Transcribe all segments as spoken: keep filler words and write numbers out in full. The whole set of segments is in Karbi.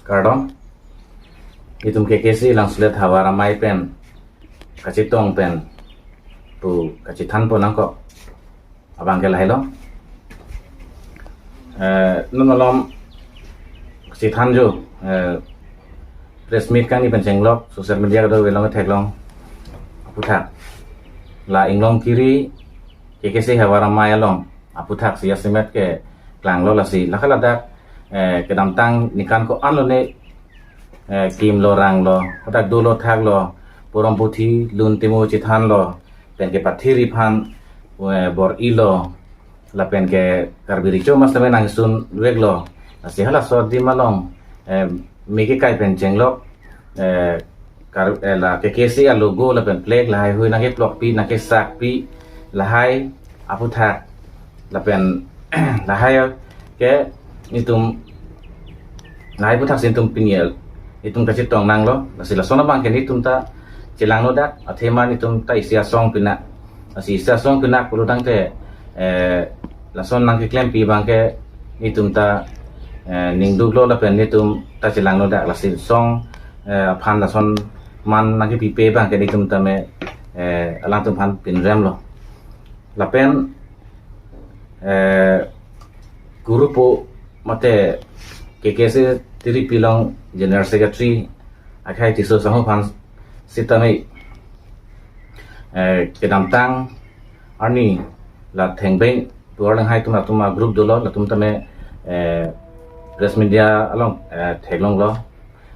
Kardom. Itum K K C Langsolet Havar Amei pen kachetong pen pu kachethan pon nangkok abang ke lahai lo. Eh, non malom kachethan jo, eh, press meet kangni pen chenglok, social media kedo avelong theklong aphuthak. La Inglongkiri K K C Havar Amei along aphuthak si jasemet keklanglo, lasi lake ladak, eh, kedamtang ningkan ko-an lone, eh, kim lo rang lo, hadak dolo thak lo, porom puthi lun timo chethan lo, pen kepathir aphan, eh, bor-i lo, lapen ke Karbi Recho Mas tame nangsun vek lo. Lasi halaso adim along, eh, me kekai pen chenglok, eh, kar, eh, la K K C alogo lapen flag lahai hui nangkeplokpi, nangkesakpi lahai aphuthak, lapen lahai ke itum lahai aphuthak si itum pini itum kachetong nanglo. Lasi lason abang ke nitum ta chelangnodak, athema nitum ta isi asong pinak. Lasi isi asong pinak pulo tangte, eh, lason nangkeklempi abang ke nitum ta, eh, ningduk lo lapen nitum ta chelangnodak. Lasi song, eh, aphan lason man nangkepipe abang ke nitum tame, eh, alangtum aphan pinrem lo. Lapen, eh, Kurupo mate K K C Tiripi along General Secretary akhai Tisso Sangho aphan sitame, eh, kedamtang arni la thengbeng tu arleng hai atum atum agroup dolo, latum tame, eh, press media along, eh, theklonglo.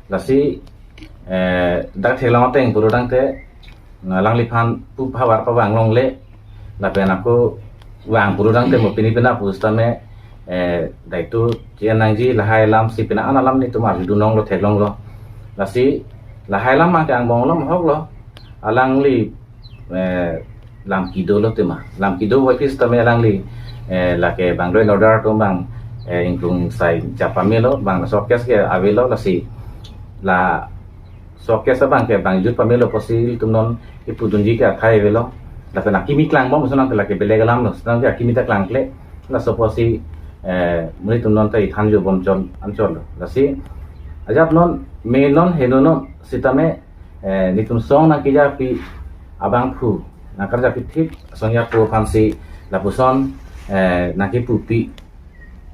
Lasi, eh, dak theklong ateng pulo tangte, na alangliphan pu havar pavang longle, lapen ako vang pulo tangte mo pini pina pusitame, eh, daitu chian nangji lahai alam si pina an alam nitum arjudun nanglo theklonglo. Lasi lahai alam abang ke angbong lo, mahok lo. Alangli, eh, lam kedo lo tema. Lam kedo wai pusitame alangli, eh, lake bang law and order atum abang, eh, ingtung sai chap pamelo, bang showcase ke avelo, lasi la showcase abang ke bang jut pamelo pusi itum non kepudunji ke akhai avelo. Lapen akimi klangbom ason nangke lake beleg alam lo, senang ke akimi ta klangkle. Laso pusi, eh, monit atum non ta ithan jo bom chon anchot lo. Lasi ajat non, me non, heno non sitame, eh, nitum song nangkejapi abangphu, nangkarjapi thip asong japo aphansi lapuson, eh, nangkepupi,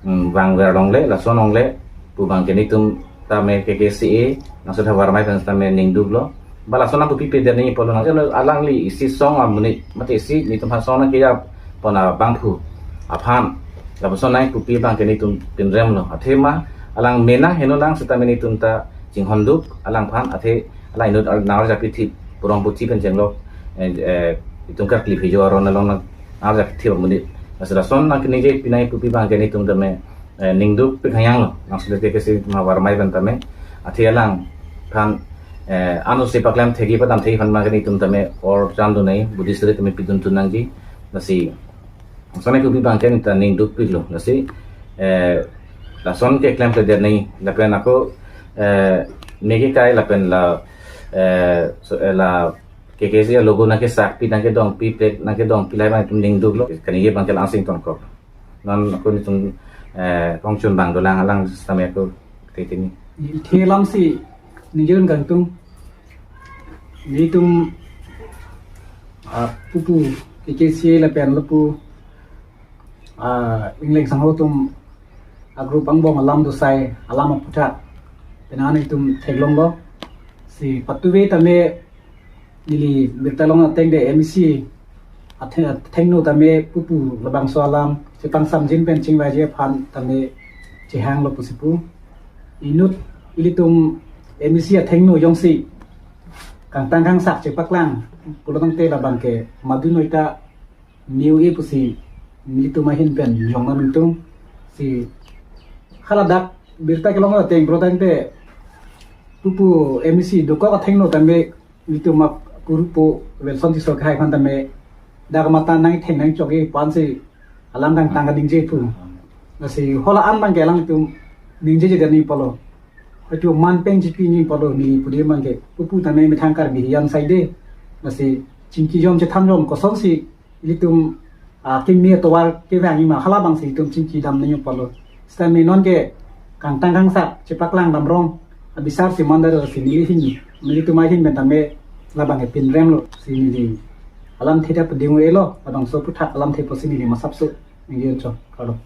hmm, vangver longle, lason longle pu abang ke nitum tame K K C A Langsolet Havar Amei pen tame ningduk lo. Ba lason nangpupipe det nangji apotlo, nang alangli isi song amonit mate isi nitum aphan song nangkejapon abangphu aphan lapuson nangpupi abang ke nitum pinrem lo. Athema alang me nang heno nang sitame nitum ta chinghonduk alangphan, athe alang inut ar-, nangarjapi thip, porom puthi pen chenglok, eh, eh, itum karkli phejo aron along nang, nangarjapi thip amonit. Lasi lason nangkeningjepi nangpupi abang ke nitum tame, eh, ningdukpik hangyang lo, Langsolet K K C Havar Amei pen tame. Athe alangphan, eh, anut si paklem thekji padam thekji aphan abang ke nitum tame or chan dun nangji, Buddhist ri tame pidun tun nangji. Lasi lason nangpupi abang ke nitum ta ningdukpik lo. Lasi, eh, lason keklemkle det nangji, lapen ako, eh, me kekai lapen la, eh, so, eh, la K K C alogo nangkesakpi, nangkedongpi, flag nangkedongpi lahai abang itum ningduk lo. Kaningje abang ke la-an si ingtonkok. Non ako nitum, eh, kongchun abang dolang, alang sitame ako titini. Ithe alam si ningje un kangtung. Nitum, ah, pupu K K C A lapen lapu, ah, Ingleng Sangho atum agroup angbong alam dosai alam aphuthak pini an itum theklonglo. Si patuve tame neli birta long ateng de M E C athe-, athengno tame pupu labangso alam chepangsamjin pen chingvaiji aphan tame chehanglo pusi pu. Inut ilitum M E C athengno jongsi kangtang kangsak chepaklang pulo tangte labang ke madunoi ta new e pusi nelitum ahin pen jong nangtum si haladak birta kelong ateng pulo tangte pupu M E C dokok athengno tame nelitum ap Kurupo Welson Tisso akhai aphan tame dak mata nangtheng nangchok-e pu ansi alam kangtang kaningje pu. Lasi hala an abang ke alangtum ningjeje det nangji apotlo. Haitu man pen G P nangji apotlo neli pudi abang ke. Pupu tame methang Karbi hiyan saide. Lasi chingki jom chethan jom kosonsi ilitum, ah, kimi atovar kevangji ma hala abang si itum chingki dam nangji apotlo. Sitame non ke kangtang kangsak chepaklang damrong. abisar si mandar si neli ahin, nelitum ahin pen tame labang ke pinrem lo si neli alamthe ta puding-elo, labangso aphuthak alamthe pusi neli masapso ningje chok kalo.